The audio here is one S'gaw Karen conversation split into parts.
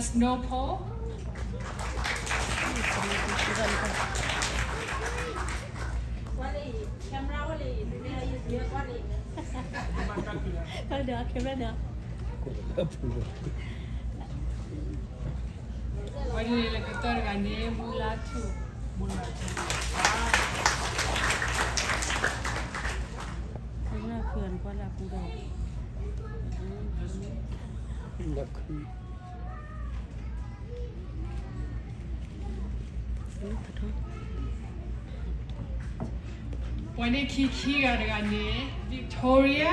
Snowfall. ဝဲန့ၣ်လၢကတၢၢ်တဂၤန့ၣ် မူလါထူၣ်, မူလါထူၣ်, ပှၤန့ၢ်ခံခံဂၤတဂၤန့ၣ် Victoria.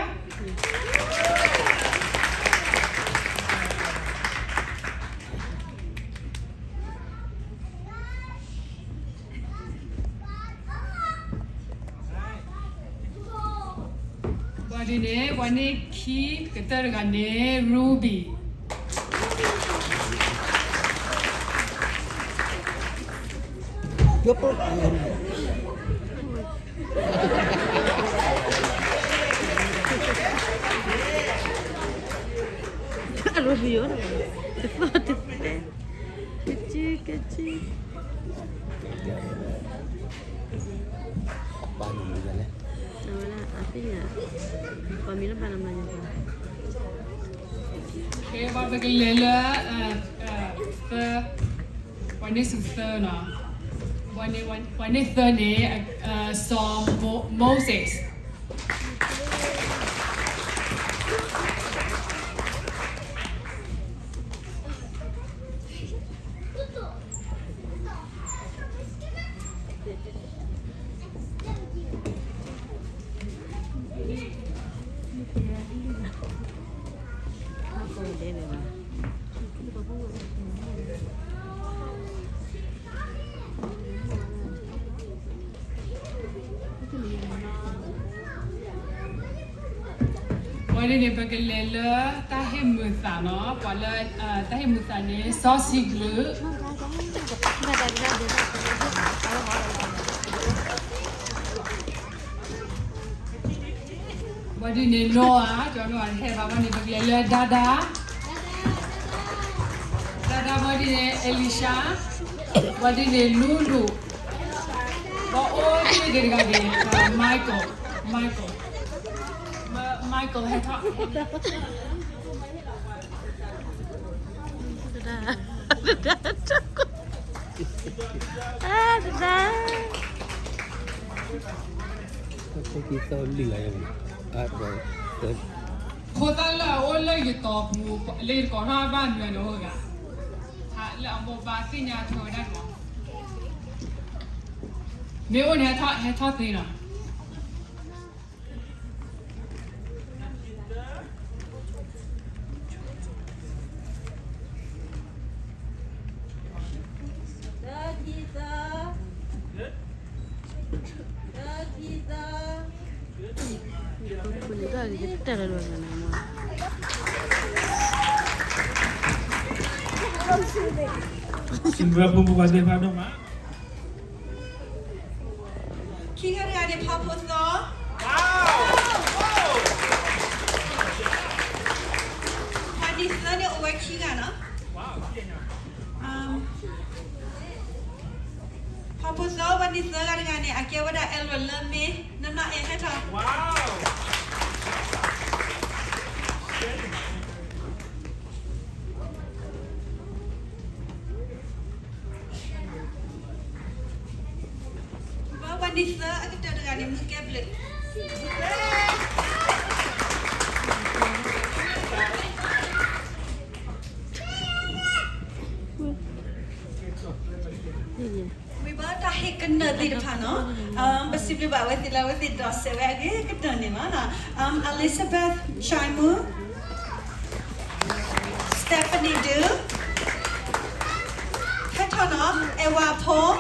ဘၣ်ဒ်န့ၣ် ပှၤန့ၢ်ခံကတၢၢ်တဂၤန့ၣ် Ruby. အရိဘံယိၣ်, တသီၣ်တသဲ, ကစုကစု, အဝဲဒၣ်အသ့ၣ်ညါ, ပှၤမံၤလၢဘၣ်နမၤညါပှၤ, ကဲ ပကလဲၤလၢ သၢ, ပှၤန့ၢ်ဆူၣ်သၢနီၤ, ပှၤန့ၢ်သၢန့ၣ် စီၤ Moses. ဝဲန့ၣ်န့ၣ် ပကလဲၤလၢတၢ်ဟ့ၣ်မုာ်သးနီၤ, ပှၤလၢ တၢ်ဟ့ၣ်မုာ်သးန့ၣ် စီဆှံကလုာ်. ဘၣ်ဒ်န့ၣ် နီၢ်ဧါ, ကၠီနီၢ်ဧါ ဟဲဘၣ်ဘၣ်န့ၣ် ပကလဲၤလၢဒါဒါ, ဒါဒါ ဘၣ်ဒ်န့ၣ် အ့လံၡါ, ဘၣ်ဒ်န့ၣ် လူလူ, ဘၣ်အိၣ်တ့ၢ်က့ၤတဂၤန့ၣ် Michael, Michael, Michael ဟဲထီၣ် တဒါ, တဒါ, တဒါ, ဖိသၣ်လၢအအိၣ်လၢယတီၤပူၤ လၢယတကိးထီၣ်ဘၣ်နုၤန့ၣ်အိၣ်ဂၤ, လၢအမိၢ်ပၢ်သ့ၣ်ညါထွဲဝဲဒၣ်န့ၣ်, မ့ၢ်အိၣ်န့ၣ် ဟဲထီၣ်သ့နီၤ. ခံဂၤတဂၤန့ၣ် ဖးဖိသီ, ပှၤနံၣ်သၢန့ၣ်အိၣ်ဝဲခံဂၤနီၤ. ဖးဖိသီ ပှၤနံၣ်သၢဂၤတဂၤန့ၣ် အကဲဝဲဒၣ် အဲၣ်လိာ်လၢမ့ၢ် နနီၢ်အဲၣ်ဟဲထီၣ် ဘၣ်ပှၤနံၣ်သၢအကတၢၢ်တဂၤန့ၣ် မုၢ်ကဲဘျုး, ဝံၤဘၣ်တၢ်ဟ့ၣ်ကနၢၤသ့ၣ်တဖၣ်နီၤ, ပစံးဘျုးဘၣ်အဝဲသ့ၣ်လၢအဝဲသ့ၣ်ဒိးစဲးဝဲအဂ့ၤကတၢၢ်န့ၣ်လီၤ. Elizabeth Chaimu, Stephanie Du, ဟဲထီၣ်နီၤ, Ewa Paul,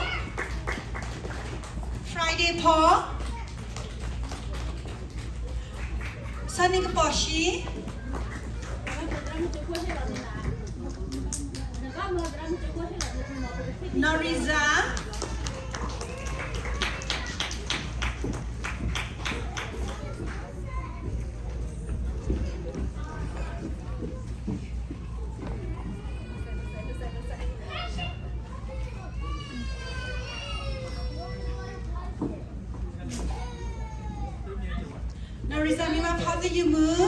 Friday Paul, စီၤနံၤကပီၤၡံ, Noriza, Father Yumu,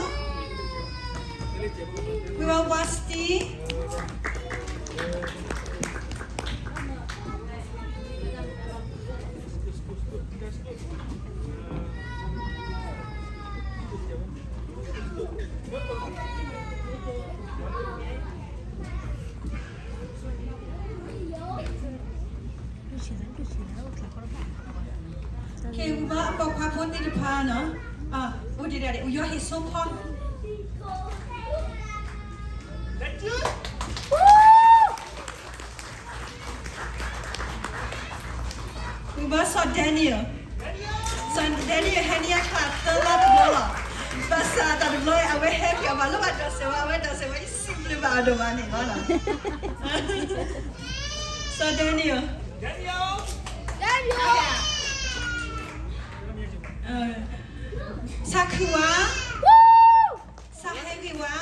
we want Wasti. Okay, ဝံၤဘၣ်အပိာ်ခွါဖိသ့ၣ်တဖၣ်နီၤ, အိၣ်ဒံးဒၣ်ဒံး ယွၤဟ့ၣ်ဆိဖီ ဝံၤဘၣ်စီၤ Daniel, စီၤ Daniel ဟဲနံၣ်အချါသၢလါတဘျီလီၤ, ဘၣ်ဆၣ်တၢ်တဘျီ အဝဲဟဲက့ၤအီၤဘၣ်လၢဘၣ်ဒိးစဲးဝဲ အဝဲဒိးစဲးဝဲ ယစံးဘျုးဘၣ်အဒိၣ်မးန့ၣ်လီၤ. စီၤ Daniel, ဆါခုဝါ, ဆါဟဲဂ့ၤဝါ.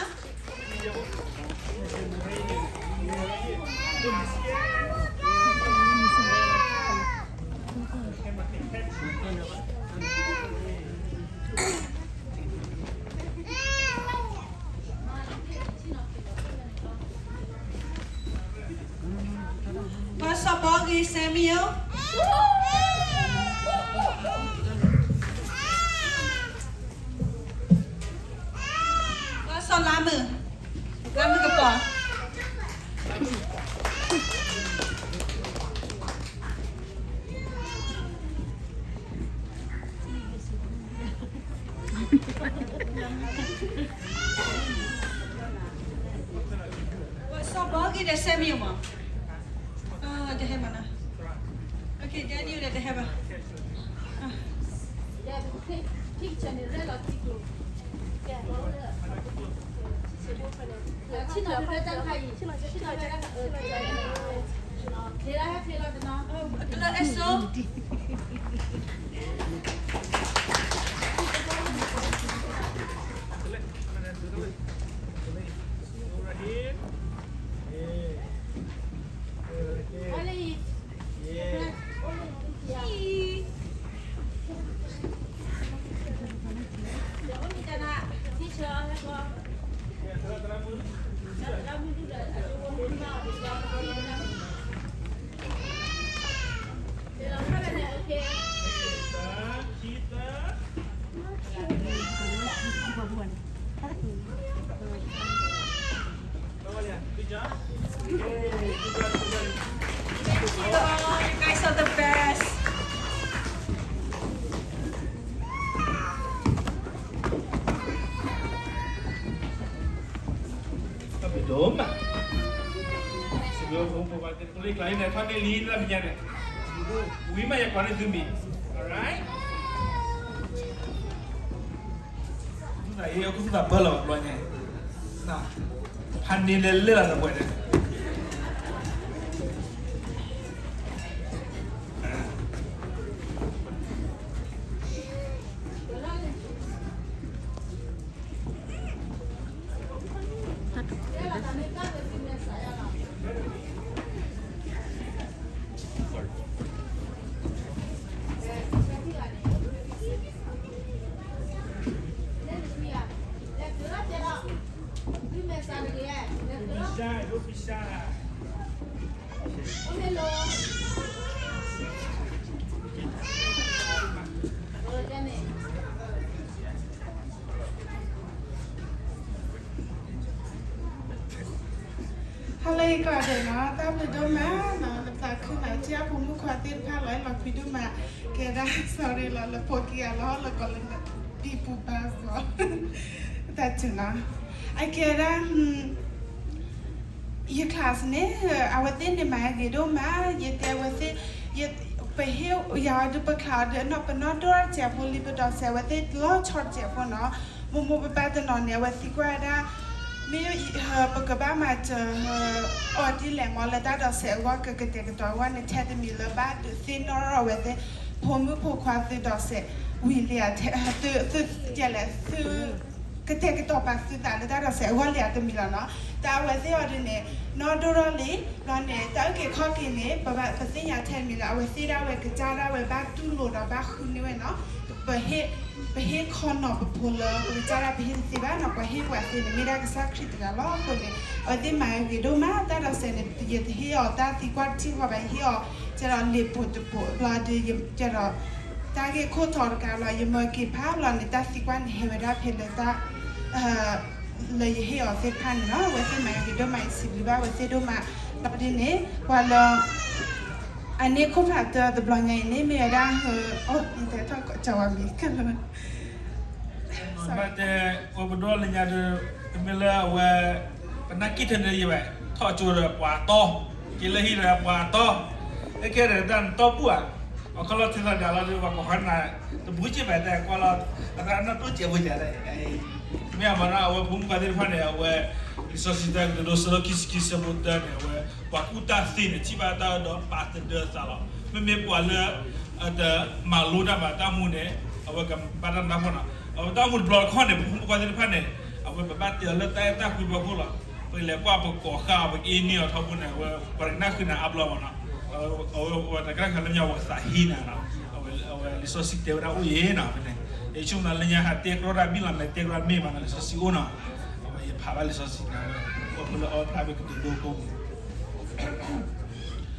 ဘၣ်စီၤဘီဂ့ၤ Samuel, ဘၣ်စီၤလါမုၣ်, လါမုၣ်ကပီၤ. စီၤဘီဂ့ၤဒီး Samuel မး, တဟဲမးနီၤ. Okay, Daniel ဒီးတဟဲဘၣ်. Thank you all. You guys are the best. ဒိၣ်မး, စံးဘျုးဖိမုၣ်ဖိခွါသ့ၣ်တဖၣ်လံန့ၣ် ထီၣ်န့ၢ်လံလၢမဲာ်ညါန့ၣ်, ဝံၤမးယကွၢ်န့ၢ်သုမံၤ, alright? သူၣ်သးအ့ၣ် အကူၣ်သးပၢလီၤဘျီညါ, ဖးန့ၢ်လဲၤလဲၤလီၤသပှၢ်န့ၣ် ဟါလၢအဂ့ၤကိးဂၤဒဲးနီၤ, တၢ်ဘျုးဒိၣ်မးနီၤ, နသးခုနီၤ, ထံဖိမုၣ်ခွါသ့ၣ်တဖၣ်လီၤလီၤကွံဒိၣ်မး, ကဲဒၣ် sorry လီၤ, လၢဖိကံအလီၢ်လၢကီးလၢ ပံပူၤဘါစၢၤ, တၢ်စူၤနီၤ, အကဲဒၣ် ယ class န့ၣ် အဝဲသ့ၣ်န့ၣ်မၤဂ့ၤဒိၣ်မး, ယတဲအဝဲသ့ၣ်, ပဟ့ၣ်ယၤအီၤဒုး ပ class အီၤဒုး နီၢ်ပနီၣ်ဒိၣ်တစဲးဖိလံ ပဒိးစဲးအဝဲသ့ၣ်လီၤဆီတစဲးဖိနီၤ, မိၢ်မိၢ်ပၢ်ပၢ်တနီၤန့ၣ် အဝဲသံကွၢ်ဝဲဒၣ်, မ့ၢ်ပကဘၣ်မၤစၢၤ အီၤဒ်လဲၣ်မး လၢတၢ်ဒိးစဲးအဂီၢ် ကကတဲာ်ကတီၤအဂီၢ်န့ၣ် ထဲတမံၤလၢဘၣ်ဒုးသ့ၣ်နီၣ်ထီၣ်အဝဲသ့ၣ်, ဖိမုၣ်ဖိခွါသုဒိးစဲး ဝံၤလံဧါ, သု, သု, ယလဲၣ်, သု ကတဲာ်ကတီၤပာ်သုသးလၢတၢ်ဒိးစဲးအဂီၢ်လံဧါတမံၤလီၤနီၤ. တၢ်အဝဲသ့ၣ်အီၤဒ်န့ၣ် နီၢ်ဒိၣ်ထီၣ်လံ ဘျီန့ၣ် တၢ်အုၣ်က့ၤခီၣ်က့ၤန့ၣ် ပဘၣ်ပသ့ၣ်ညါထဲတမံၤလၢ အဝဲသ့ၣ်ဒၣ်ဝဲကစၢ်ဒၣ်ဝဲဘၣ်တူၢ်လိာ်ဒီးဘၣ်ဃုန့ၢ်ဝဲနီၤ. ပဟ့ၣ်ခီနီၤပဖိလၢ ပကစၢ်ဒၣ်ပဟ့ၣ်တသ့ဘၣ်နီၤ, ပှၤဟ့ၣ်ပှၤသ့န့ၣ် မ့ၢ်ဒၣ်ကစၢ်ခရံာ်တဂၤလီၤ. အဃိန့ၣ် အဝဲသ့ၣ်မၤဂ့ၤဒိၣ်မး တၢ်ဒိးစဲးန့ၣ် ယတဟ့ၣ်အီၤတၢ်သံကွၢ်တထံၣ်ဃီဘၣ်, ယဟ့ၣ်အီၤ ကဲဒီးလံာ်ပိာ်တပိာ် ဘျီဒီး ယကဲဒီး တၢ်ဂ့ၢ်ခိၣ်ထီတကးဘျီ ယမၢက့ၤဖးဘျီန့ၣ် တၢ်သံကွၢ်န့ၣ်ဟဲဝဲဒၣ်ဖဲလၢတၢ် လၢယဟ့ၣ်အီၤသ့ၣ်တဖၣ်န့ၣ်လီၤ. အဝဲသ့ၣ်မၤဂ့ၤဒိၣ်မး ယစံးဘျုးဘၣ်အဝဲသ့ၣ်ဒိၣ်မး. ဘျီဒ်န့ၣ် ပှၤလၢ အန့ၢ်ခိၣ်ဖးတၢတဘျီညါအံၤန့ၣ် မ့ၢ်ဝဲဒၣ် အ ယတဲထီၣ်ကီးဝဲမံၤကလၢ ဘၣ်တဲ ပဒိၣ်လၢညါဒီး တမ့ၢ်လၢအဝဲ ပနၢ်က့ၣ်ထဲန့ၣ်ယဘၣ် ထီၣ်ကၠိဒီးပှၤတီ, က့ၤလၢဟံၣ်ဒီးပှၤတီ, အခဲဒီးတၢ်နတီပူၤဧါ, အခီလီၤထံသီဒၣ်လီၤဒီး ပှၤကိးဃီနၤ တဘူးက့ဘၣ်တဲကွၢ်လီၤ အသးနီၣ်တိၢ်စဲးဖိယၤလဲၣ်, မ့ၢ်အမၤနီၤ အဝဲဖိမုၣ်ခွါသ့ၣ်တဖၣ်န့ၣ် အဝဲ လံာ်စီဆှံတၢ်ကတိၤဒိ ဆၢဒိၣ်ခံဆံခံ ဆၢဖိတၢန့ၣ် အဝဲ ပှၤကူၣ်တၢ်သ့န့ၣ် ထံၣ်ဘၣ်တၢ်အၢဒီးပာ်တဒၢသးလီၤ. မ့မ့ၢ်ပှၤလၢ အတမၤလိတၢ်ဘၣ်တၢ်မူန့ၣ် အဝဲကဘၣ်တၢ်နးဖှီၣ်နီၤ. အဝဲတၢ်အိၣ်မူတဘျီတခီၣ်န့ၣ် ပဖိမုၣ်ခွါသ့ၣ်တဖၣ်န့ၣ် အဝဲပဘၣ်တဲအီၤလၢတၢ်အဲၣ်တၢ်ကွံဖီခိၣ်လီၤ. ပကလဲၤကွၢ်ပကိးဃာ်အီၤ ပကအ့န့ၢ်အီၤထီဘိန့ၣ် အဝဲပှၤတကနၣ်ဃုာ်နၤအါဘျီမးနီၤ. အဝဲတကနၣ်ဃုာ်လၢညါ ပှၤကသးဟ့နၤနီၤ. အဝဲလံာ်စီဆှံတဲဝဲဒၣ်အိၣ်အံၤနီၤ ဖဲန့ၣ် ယဆိကမိၣ်လၢညါဟးတဲကရီတၢ်ဘံၣ်လီၤ မ့ၢ်တဲကရီတၢ်မ့ၢ်မးနီၤ လံာ်စီဆှံအိၣ်နီၤ. အဝဲယဖးဘၣ်လံာ်စီဆှံန့ၣ် အဝဲအိၣ်ဖဲလၢအီဖျါဖဲကတိၤဒိကိးပူၤ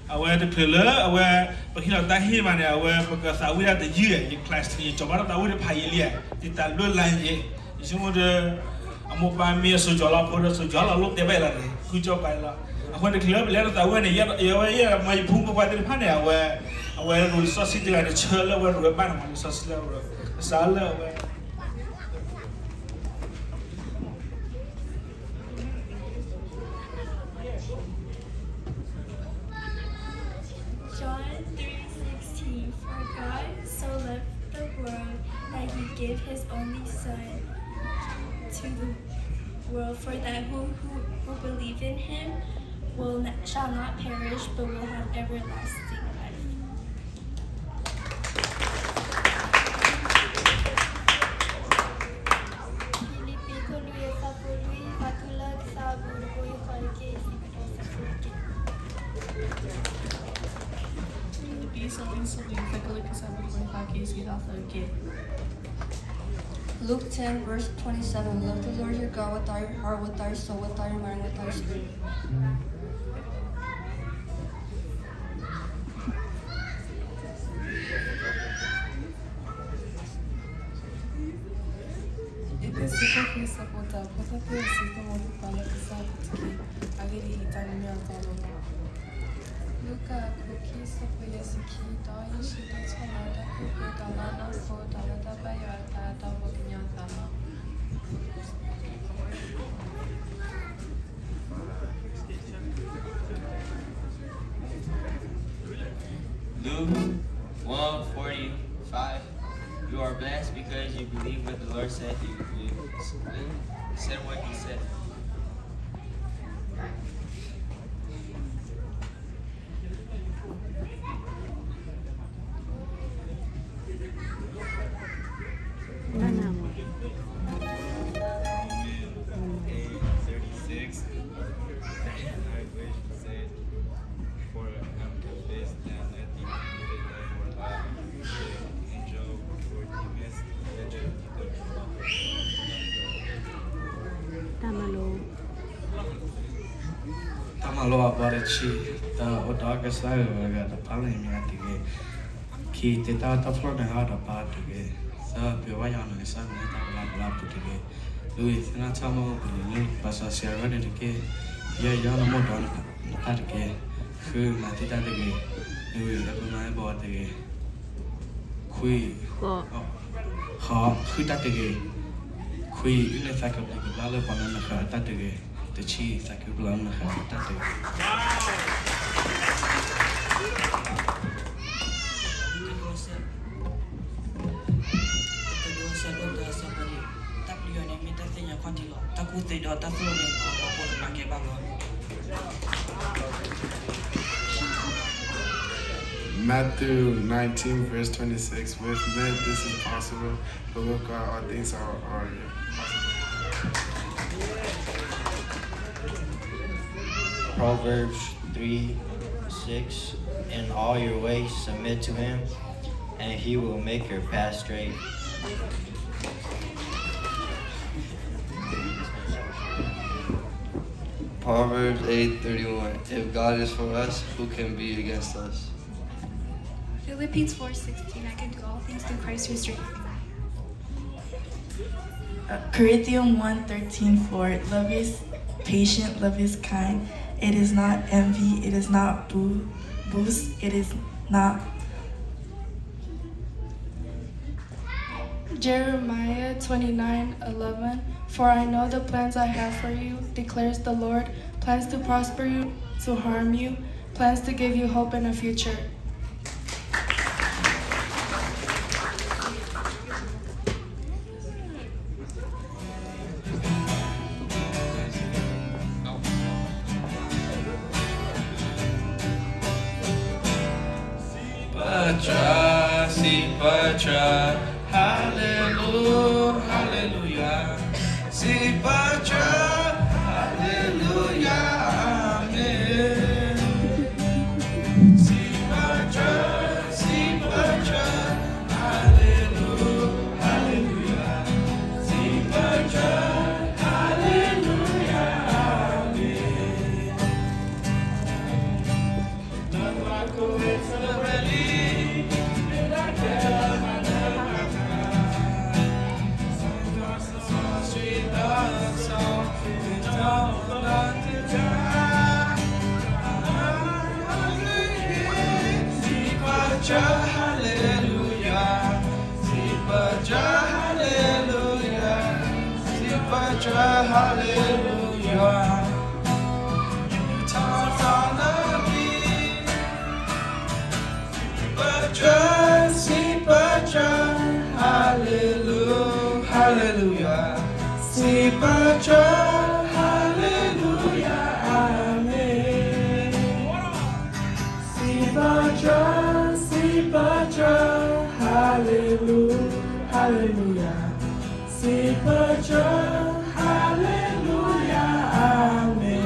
အဝဲတချုးလၢ အဝဲ ပဟ့ၣ်လီၤတၢ်ဟ့ၣ်မးန့ၣ် အဝဲပကသးဝံၣ်ဒၣ်တယုၢ်ဧါ, ယ class ယကၠီၤဘၣ်တၢ်သးဝံၣ်တဖးယံာ်လံဧါ, ယတၢ်လွဲၢ်လါယဲ, ယဆိကမိၣ်ဒီး အမိၢ်ပၢ်မ့ၢ်အစိၤကၠီၤလီၤဖိဒီးစိၤကၠီၤလီၤလိၣ်တဲဘၣ်အံၤလီၤန့ၣ် ဃုကၠီၤပာ်အံၤလီၤ. အဃိန့ၣ်တချုးလၢပလဲၤတၢ်သးဝံၣ်န့ၣ် ယဝဲယဲမၤယဖိမုၣ်ဖိခွါသ့ၣ်တဖၣ်န့ၣ် အဝဲ အဝဲရိၤလံာ်စီဆှံတဂၤန့ၣ် ဆၢလၢအဝဲရိၤဝဲဘၣ်န့ၣ်မး လံာ်စီဆှံလၢအဝဲ ကစၢ်လၢအဝဲ John three sixteen, for God so loved the world that he gave his only Son to the world, for that who, who, who believe in him will not, shall not perish but will have everlasting life. ဖံလံးပံး ခိၣ်လွံၢ် အဆၢဖိလွံၢ်, သးခုလၢကစၢ်အပူၤတဘိယူၢ်ဃီတက့ၢ်, စံးကဒီးစၢ်ဖိတက့ၢ်. ဖံလံးပံး အဆၢဒိၣ်တဆံလွံၢ်, သးခုလၢကစၢ်အပူၤတဘိယူၢ်ဃီတက့ၢ်, စံးကဒီးစၢ်ဖိတက့ၢ်. Luke ten, verse twenty-seven. Love the Lord your God with all your heart, with all your soul, with all your mind, with all your spirit. Ephese အဆၢဒိၣ်ဃု အဆၢဖိတၢ, ဖိသၣ်ဖိအံၤ စံးကမီၤသုသးလၢကစၢ်အပူၤတက့ၢ်, အဂ့ၢ်ဒ်အံၤ, တၢ်နံၤမ့ၢ်အတီအလိၤလီၤ. လူၤကၣ် အဆၢဒိၣ်ခံ အဆၢဖိယဲၢ်ဆံခံ, ဒီးယ့ၣ်ၡူးဒိၣ်ထီၣ်လၢတၢ်ကူၣ်သ့ တၢ်လၢအနီၢ်ခိ တၢ်လၢတၢ်ဘၣ်ယွၤအသး တၢ်ဘီကညီအသးလီၤ. Luke one forty-five, you are blessed because you believe what the Lord said he would do. Said what he said. Romans eight thirty-six, and I wish to say, for I am convinced that nothing created that was alive, angel or demons, whether တၢ်မၤလိ တၢ်မၤလိအဘီတဆံ, တၢ်အိၣ်ဒီးကစၢ်ယွၤတဂၤတဖၣ်န့ၣ်မ့ၢ်အတဂ့ၤ. ခံ, တ့တၢ်တၢ်ဖျီၣ်န့ၣ်ဟးဒီးပၢ်တဂ့ၤ. သၢ, ပှၤဘၣ်ယွၤနကစၢ်န့ၣ် တၢ်ကလီကလီအပူၤတဂ့ၤ. လွံၢ်, သ့ၣ်နီၣ်ထီၣ်မၤပူၤလၢ ဘၣ်စီဆှံအဂီၢ်န့ၣ်တက့ၢ်. ယဲၢ်, ယွၤနမိၢ်ဒီးနတၢ်တက့ၢ်. ဃု, မၤသံတၢ်တဂ့ၤ. နွံ, အပမၤဟဲဘီတဂ့ၤ. ခွံ, ဃိး, ဃုတၢ်တဂ့ၤ. ခွံ, အုၣ်န့ၢ်သးကဘျံးကဘျၣ်လၢပှၤလၢနဃၢၤအတၢ်တဂ့ၤ. တဆံ, သးခုပျၢ်လၢနဃၢၤအတၢ်တဂ့ၤ. တၢ်ပျံၤယွၤန့ၣ် မ့ၢ်တၢ်သ့ၣ်ညါခီၣ်ထံးလီၤ. တၢ်ကူၣ်သ့ဒီးတၢ်သိၣ်လိန့ၣ် ပှၤဟီၣ်ခိၣ်ဖိလၢပှၤကဲဘၣ်လီၤ. Matthew nineteen, verse twenty-six, with men this is possible, but with God all things are, are impossible. Proverbs three six, "In all your ways submit to him, and he will make your path straight." Proverbs eight thirty-one, "If God is for us, who can be against us?" Philippians four sixteen, "I can do all things through Christ who strengthens me." Corinthians one thirteen four, "Love is patient, love is kind. It is not envy, it is not boo- boast, it is not." Jeremiah twenty-nine eleven, "For I know the plans I have for you, declares the Lord, plans to prosper you, to harm you, plans to give you hope and a future." Sipatra, sipatra, hallelujah, hallelujah. Sipatra, hallelujah, amen. Sipatra, sipatra, hallelujah, hallelujah. Sipatra, hallelujah, amen. Hallelujah. Sipatra, hallelujah. Sipatra, hallelujah. Sipatra, sipatra, hallelujah, hallelujah. Sipatra, hallelujah, amen. Sipatra, sipatra, hallelujah, hallelujah. Sipatra, hallelujah, amen.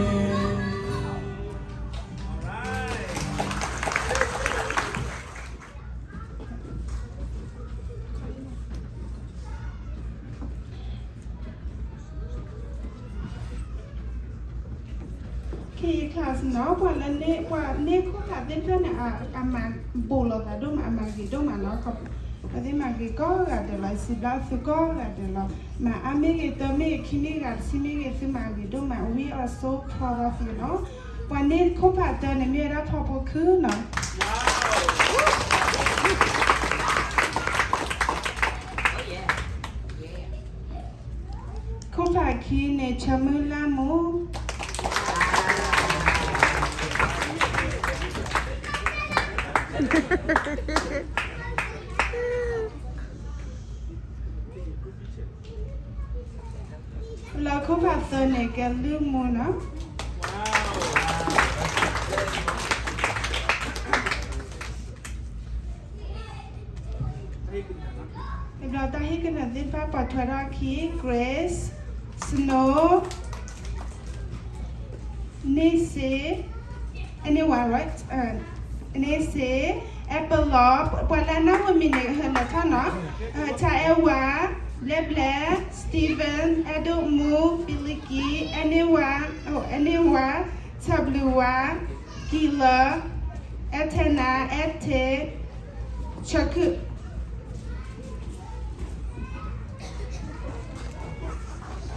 Okay, class နီၤ, ပှၤလၢန့ၢ် ပှၤန့ၢ်ခိၣ်ဖးသ့ၣ်တဖၣ်န့ၣ် အမၤဘူးလိာ်သးဒိၣ်မး, အမၤဂ့ၤဒိၣ်မးနီၤ. ပှၤသ့ၣ်မၤဂ့ၤကိးဂၤဒဲးလီၤ, စံးဘျုးသုကိးဂၤဒဲးလီၤ. မၤအါမ့ၢ်ဂ့ၤ, တမ့ၢ်ဂ့ၤ, ခံမ့ၢ်ဂ့ၤ, တဆံမ့ၢ်ဂ့ၤ, သုမၤဂ့ၤဒိၣ်မး, we are so proud of you နီၤ. ပှၤန့ၢ်ခိၣ်ဖးတၢန့ၣ် မ့ၢ်ဝဲဒၣ်ဖီဖိခုနီၤ. ခိၣ်ဖးခံန့ၣ် ဆၢမုၢ်လၢ်မူ. လၢခိၣ်ဖးသၢန့ၣ် ကဲလုၢ်မူနီၤ. တဘျီတၢ်ဟ့ၣ်ကနၢၤသ့ၣ်တဖၣ် ပိာ်ထွဲထီၣ်အခံ, Grace, Snow, န့ၢ်စ့, anyone, right? န့ၢ်စ့, Apollo, ပှၤလၢအနၢ်ဟူမံၤန့ၣ် ဟၢလဲၤထီၣ်နီၤ. ထါအဲဝါ, ဘျဲၣ်ဘျဲၣ်, Steven, အဲၣ်ဒိၣ်မူ, ပံလံကံ, အဲန့ၢ်ဝါ, အဲန့ၢ်ဝါ, ထၢဘျုးဝါ, ကံလၢ, အဲၣ်ထဲနၤ, အဲၣ်ထ့, ဆၢခုၣ်.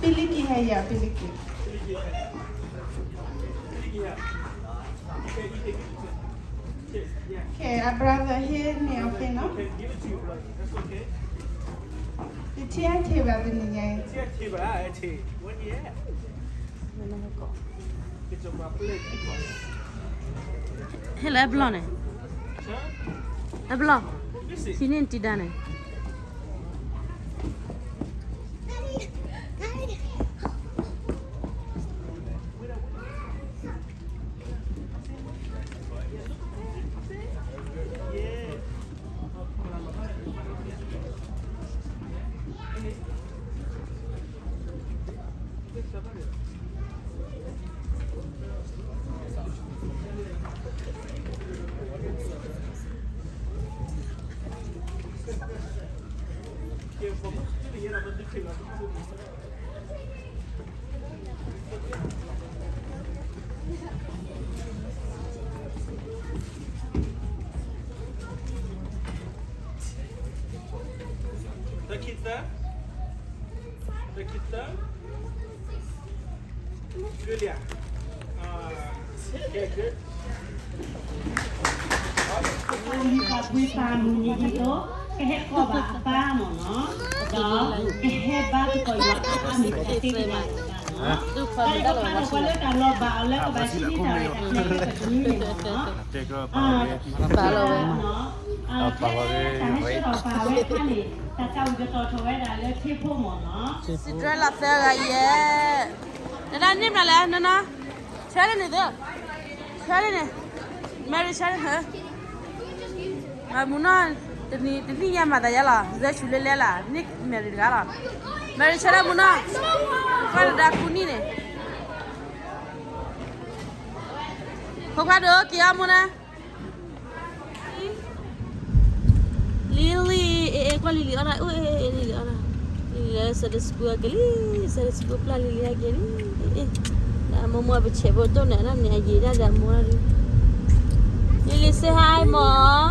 ပံလံကံဟဲယၤ, ပံလံကံ. Okay, a brother here န့ၣ် အဖဲနီၤ. တထံၣ်အထံၣ်ဘၣ်တနံၤညါအံၤ. ဟဲလၢအဘျီၣ်န့ၣ်, အဘျီၣ်, ဟံးန့ၢ်တံၤဒါန့ၣ်. တၢ်ခံသၢ, တၢ်ခံသၢ, good လံဧါ, okay, good. ဝံသးကွံပၢ်မုၢ်နံၤဒ်သိး ကဟဲကိးဘၣ်အပၢ်မ့ၢ်နီၤ, ဒီးကဟဲဘါသကိးယွၤအါအါမံၤမံၤအသ့ၣ်ညါမ့ၢ်နီၤ, ဒီးယကပာ်လီၤပှၤလၢတၢ်လီၤဘၣ်အီၤလၢကဘၣ်ဟံးန့ၢ်တၢ်ရဲၣ်တၢ်ကျဲၤလၢပတနွံန့ၣ်မ့ၢ်နီၤ, ပာ်လီၤဝဲ တၢ်ဟဲဆှၢထီၣ်ပာ်ဝဲအခါန့ၣ် တၢ်သးဝံၣ်ကတီၤထီၣ်ဝဲဒၣ်လၢထံဖိမ့ၢ်နီၤ, စံးဒြဲလီၤသၢဂၤယဲၢ်, နဒၣ်န့ၢ်မနုၤလဲၣ်, နီၢ်နီၢ်, ဆၢလၢန့ၣ်သ့, ဆၢလၢန့ၣ်, Mary ဆၢလၢ, မုၢ်နီၢ်, တနံၤညါမၤသးယါလီၤ ဂဲၤဆူၣ်လၢလဲလၢ်, န့ၢ် Mary တဂၤလီၤ, Mary ဆၢလၢမုၢ်နီၢ်, ကွၢ်တဒါကူနံၣ်န့ၣ်, ဖိခွါဒိၣ်က့ၤအီၤမုၢ်နီၢ် Lily, အဲ အဲ ကွၢ် Lily အီၣ်ဒၣ်, အိၣ် အဲ အဲ Lily အီၣ်ဒၣ်, Lily လၢ Sunday school အက့ၤလံ, Sunday school ပျၢ် Lily အက့ၤလံ, အဲ အဲ ဒ်မိၢ်မိၢ်ပဆဲးဖိတိၢ်န့ၣ် အဒၣ်န့ၣ် အယံာ်ဒၣ်ဒီးအမိၢ်ဒၣ်လံ, Lily say hi မၢ်